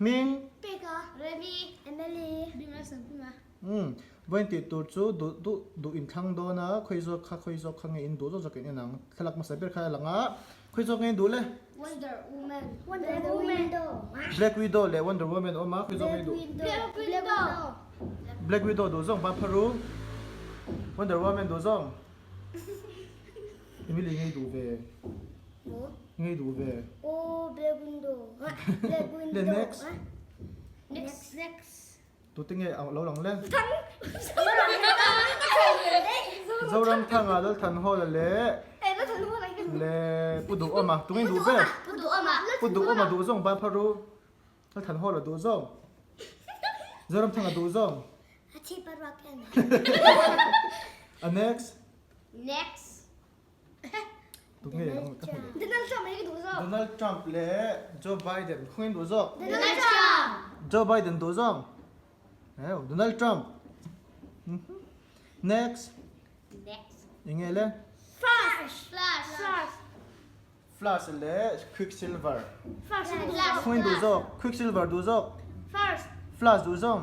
Hming. Peka. Remi. Emily. Bima Sangkima. Umm. Vawiin tih tur chu duh duh duh in thlang dawn a, khawi zawk kha khawi zawk kha nge in duh zawk zawk in en ang. Thlalak hmasa ber kha a lang a, khawi zawk nge in duh le? Wonder Woman. Wonder Woman. Black Widow leh Wonder Woman a awm a, khawi zawk nge in duh? Black Widow. Black Widow duh zawng pa pharu. Wonder Woman duh zawng. Emily ngei duh ve. Ngei duh ve. Oh, Black Widow. Black Widow. Le next. Next. Next. Tute nge lo lang le? Zoramthanga Lalthanhawla leh leh Pu Duhawma. Tunge duh ber? Pu Duhawma duh zawng ban phar u. Lalthanhawla duh zawng. Zoramthanga duh zawng. A next. Next. Tunge ang ka hmu leh? Donald Trump hi ka duh zawk. Donald Trump leh Joe Biden khawngaih duh zawk? Donald Trump. Joe Biden duh zawk? Heu, Donald Trump. Next. Next. Enge le? Flash. Flash. Flash. Flash leh Quicksilver. Flash. Khawngaih duh zawk? Quicksilver duh zawk? Flash. Flash duh zawk?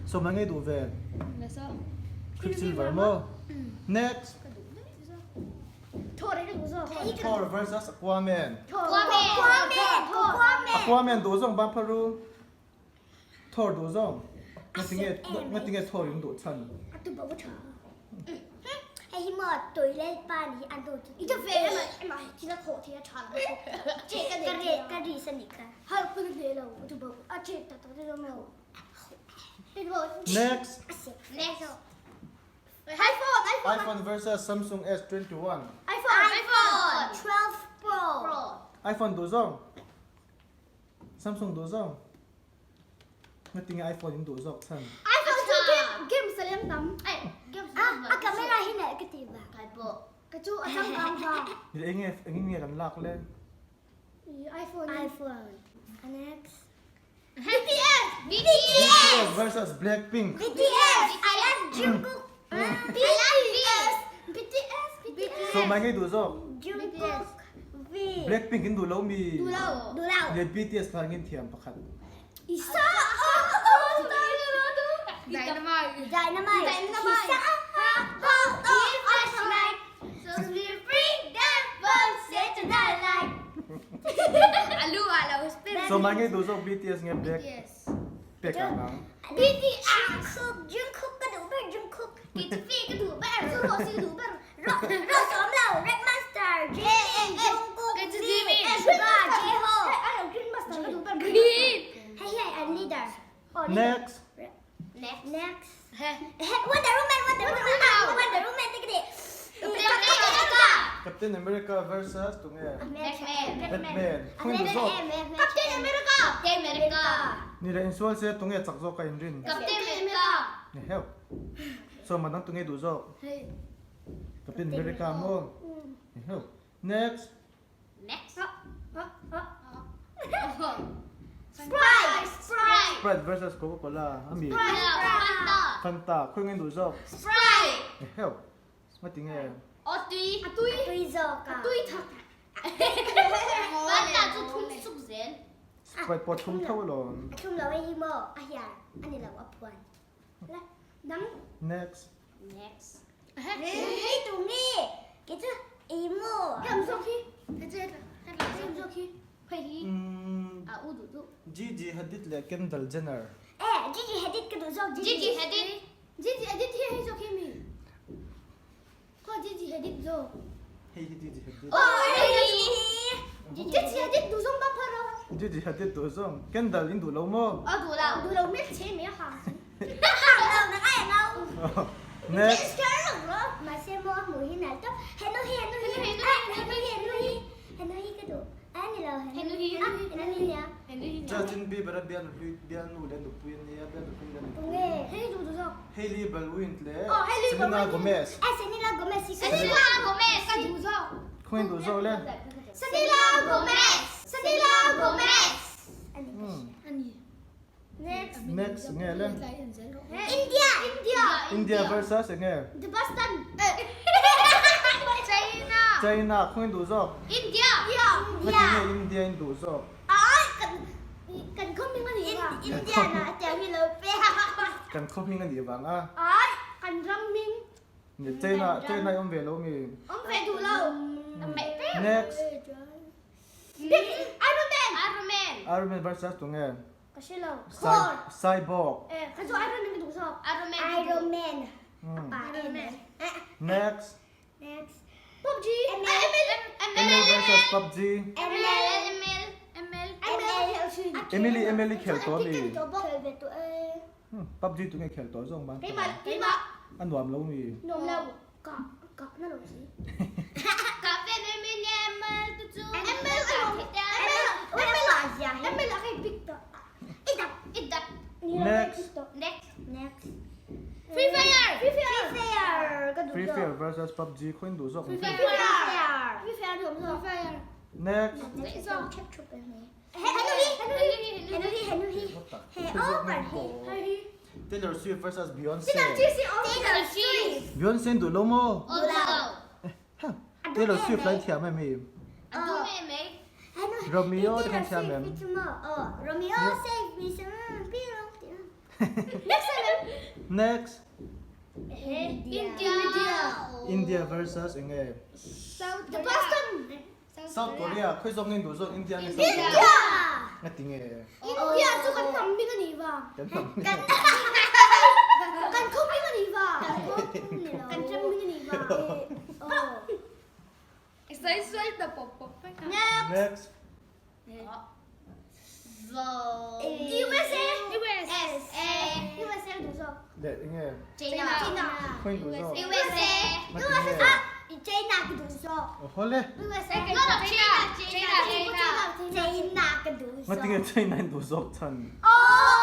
Sawmna ngei duh ve? Quicksilver maw? Next. Thor versus Aquaman. Aquaman duh zawng ban phar u. Thor duh zawng. Ngatinge ngatinge Thor in duh chhan. Next. iPhone, iPhone. iPhone versus Samsung S21. iPhone, iPhone 12 Pro. iPhone duh zawng. Samsung duh zawng. Ngatinge iPhone in duh zawk chhan. iPhone chu game game salem tam. Ai, game salem. A camera hi nalh ka ti ba. Kai pawh. Ka chu a changkang va. Ni enge engin nge kan lak le? iPhone. iPhone. Next. BTS! BTS versus Blackpink. BTS! I love Jungkook. BTS! BTS! BTS! So mai ngei duh zawk. Jungkook. V. Blackpink in duh lo mi. Duh lo. Duh lo. Le BTS khan ngin thiam pakhat. Isa! Oh! Dynamite. Dynamite. Dynamite. Isa! So mai ngei duh zawk BTS nge Black pek ah nang. BTS Jungkook ka duh ber Jungkook Kitfi ka duh ber Zurosi ka duh ber Ro Ro Red Master Jimin Jungkook Suga J-Hope Green Master ka duh ber Green Hei hei an leader Next. Next. Next. Wonder Woman, Wonder Woman, Wonder Woman te ka ti. Captain America versus tunge? Batman. Batman. Khawngaih duh zawk. Captain America. Captain America. Ni le insual se tunge chak zawk a inrin? Captain America. Ni heuh. So madang tunge duh zawk? Captain America maw? Ni heuh. Next. Next. Sprite. Sprite. Sprite versus Coca-Cola. Ami. Fanta. Fanta. Khawi nge duh zawk? Sprite. Eheu. Ngati nge? A tui. A tui. A tui zawk a. A tui thak. Fanta chu thum suk zel. Sprite pawh thum tho alawm. A thum lo hei hi maw? A hian a ni lo a phuan. La dang. Next. Next. Hei tu nge? Kei chu ei maw? Hei am zawk hi. Hei chu hei am zawk hi. Hei hi. A u duh duh. Gigi Hadid leh Kendall Jenner. Eh, Gigi Hadid ka duh zawk. Gigi Hadid. Gigi Hadid hi hei zawk hi mi? Khaw Gigi Hadid zawk. Hei hi Gigi Hadid. Oh, hei hi. Gigi Hadid duh zawng bak phar lo. Gigi Hadid duh zawng. Kendall in duh lo maw? A duh lo. Duh lo mial che mai a hang. Hang lo na ngai a ngau. Next. Kher lo ro. Mahse maw a hmuh hi nalh tawp. Henu hi henu hi. Henu hi henu hi. Henu hi ka duh. A ni lo henu hi. Henu hi nia. Justin Bieber a bialnu hlui bialnu leh nupui a nia bialnu hlui leh nupui. Tunge? Hei duh duh zawk. Hailey Baldwin leh Selena Gomez. Eh Selena Gomez hi ka duh. Selena Gomez ka duh zawk. Khawngaih duh zawk le. Selena Gomez. Selena Gomez. Ani. Next. Next nge le. India. India. India versus enge? The Boston. China. China khawngaih duh zawk. India. Ngatinge India in duh zawk. Ai kan kan khawm India na tiang hi lo pe. Kan khaw hming a nih vang a. Ai, kan ram hming. Ni China, China i awm ve lo mi? Awm ve duh lo. Next. Iron Man. Iron Man. Iron Man versus tunge? Ka hre lo. Cyborg. Eh, ka chu Iron Man ka duh zawk. Iron Man. Iron Man. Iron Man. Next. Next. PUBG. ML. ML versus PUBG. ML. ML. ML. ML. Emily Emily khel tawh mi. Khel ve tawh e. PUBG tunge khel tawh zawng ban. Keimah keimah. A nuam lo mi. Nuam lo. Ka ka na lo si. Ka ve me mi ne ML tu chu. ML ML ML ML a kai big ta. Idap idap. Next. Next. Next. Free Fire. Free Fire. Free Fire. Ka duh Free zawk. Fire versus PUBG khawiin duh zawk Free ang Fire. Free Fire duh zawk. Free Fire. Next. Next zawk chep chup em ni. Henry Henry Henry Henry. He over he. Taylor Swift versus Beyonce. Taylor Swift. Beyonce in duh lo maw? Duh lo. Ha. Taylor Swift lai thiam em hi? A duh em mai. Romeo te khan thiam em? Romeo save me some Next Next. India. India versus enge? The Boston. South Korea. Khawi zawk nge in duh zawk India nge South Korea? India. Nga ti nge? India chu kan hnam hming a nih vang. Kan hnam hming. Kan khaw hming a nih vang. Kan ram hming a nih vang. Sai suai ta pawp pawp vek a. Next. USA. USA. USA duh zawk. Leh enge? China. China. Khawi in duh zawk? USA. Nga ti nge? Ah, China ka duh zawk. Aw haw le. USA. No, no, China. China. China. China ka duh Nga ti zawk. nge China in duh zawk chhan? Oh!